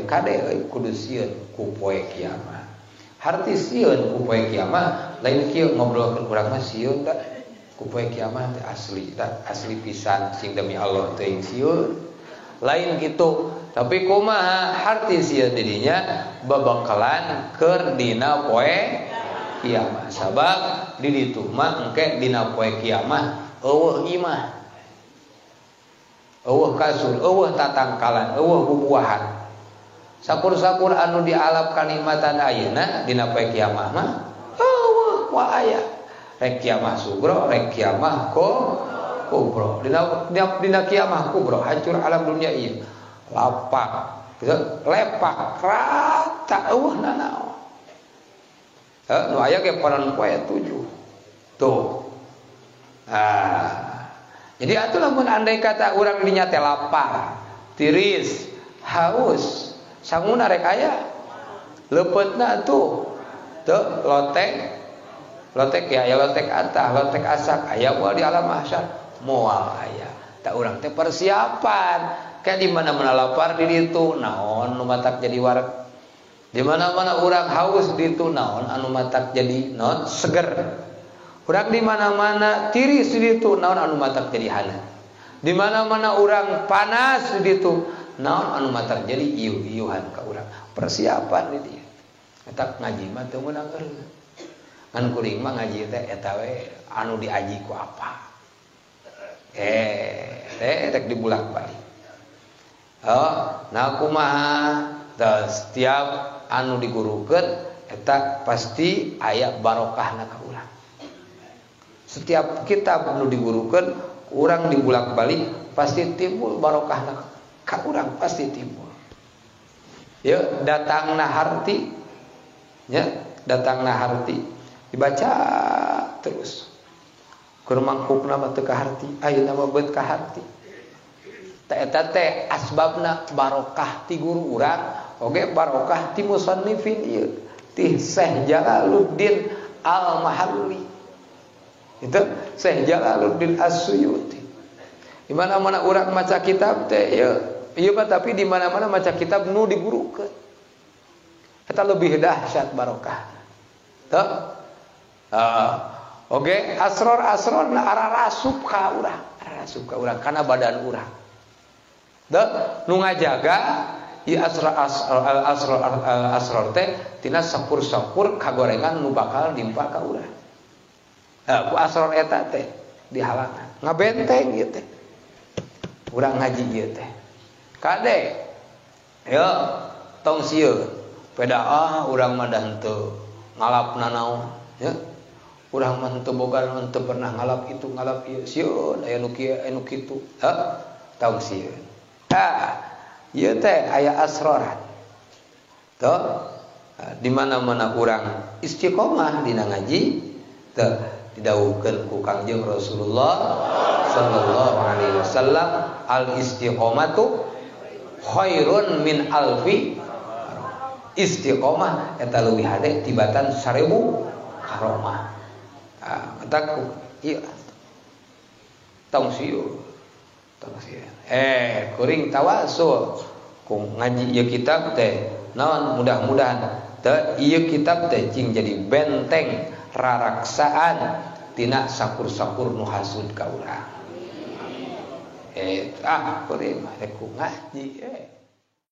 Kade euy kudu sieun ku poe kiamat. Harti sieun ku poe kiamat lain kieu ngobrolkeun urang mah sieun da ku poe kiamat teh asli da asli pisan sing demi Allah teuing sieun. Lain kitu, tapi kumaha harti sieun didinya babakalan keur dina poe kiamat. Sabab di ditu mah engke dina poe kiamat eueuh imah. Eueuh kasur, eueuh tatangkalan, eueuh bubuahan. Sakur-sakur anu dialap kanikmatan ayeuna dina poe kiamah mah eueuh wa aya. Rek kiamah sugro, rek kiamah kubro. Dina kiamah kubro hancur alam dunia ieu. Lapak, lepak rata eueuh nanaon. Heuh nu aya ge panon poe 7. Tuh. Ah. Jadi atuh lamun andai kata urang dinya teh lapar, tiris, haus, sanguna rek aya leupeutna tuh teu lotek lotek ya aya lotek atah lotek asak aya moal di alam mahsyar moal aya. Tak urang teh persiapan kayak di mana-mana lapar di ditu naon nu matak jadi wareg, di mana-mana urang haus di ditu naon anu matak jadi naon seger, urang di mana-mana tiris di ditu naon anu matak jadi haneut, di mana-mana urang panas di ditu naon anu matak jadi iuh-iuhan ka urang. Persiapan di dieu. Eta ngaji mah teu meunang eureun. Ngan kuring mah ngaji teh eta we anu diaji ku apa. Teh rek dibulak-balik. Oh, nah kumaha tah setiap anu digurukeun eta pasti aya barokahna ka urang. Setiap kitab anu digurukeun urang dibulak-balik pasti timbul barokahna ka urang, pasti timbul. Ya, datangna harti. Ya, datangna harti. Dibaca terus. Keur mangkukna mah teu ka harti, ayeuna mah beut ka harti. Ta eta teh asbabna barokah ti guru urang, oge barokah ti musannifin ieu, ti Syekh Jalaluddin Al-Mahalli. Itu Syekh Jalaluddin As-Suyuti. Di mana-mana urang maca kitab teh ieu, ieu mah tapi di mana-mana maca kitab nu digurukeun. Eta lebih dahsyat barokah. Teu? Oge asror-asror na ararasup ka urang, ararasup ka urang kana badan urang. Teu nu ngajaga ieu asror asror teh tina sakur-sakur kagorengan nu bakal nimpa ka urang. Ku asror eta teh dihalangan, ngabenteng ieu teh. Urang ngaji ieu teh. Kade yo tong sieun peda ah urang mah dah henteu ngalap nanaon ya. Urang mah henteu boga henteu pernah ngalap itu ngalap ieu sieun aya nu kieu aya nu kitu. Heuh tong sieun. Ah ieu teh aya asroran. Tuh di mana-mana urang istiqomah dina ngaji teh didawuhkeun ku Kangjeng Rasulullah sallallahu alaihi wasallam al istiqomatu khairun min alfi. Istiqomah eta leuwih hade tibatan 1000 karomah. Ah matak ieu tong sieu tong sieu. Kuring tawasul ku ngaji ieu kitab teh naon mudah-mudahan teh ieu kitab teh cing jadi benteng raraksaan tina sakur-sakur nu hasud ka urang. Ah kuring mah rek ku ngaji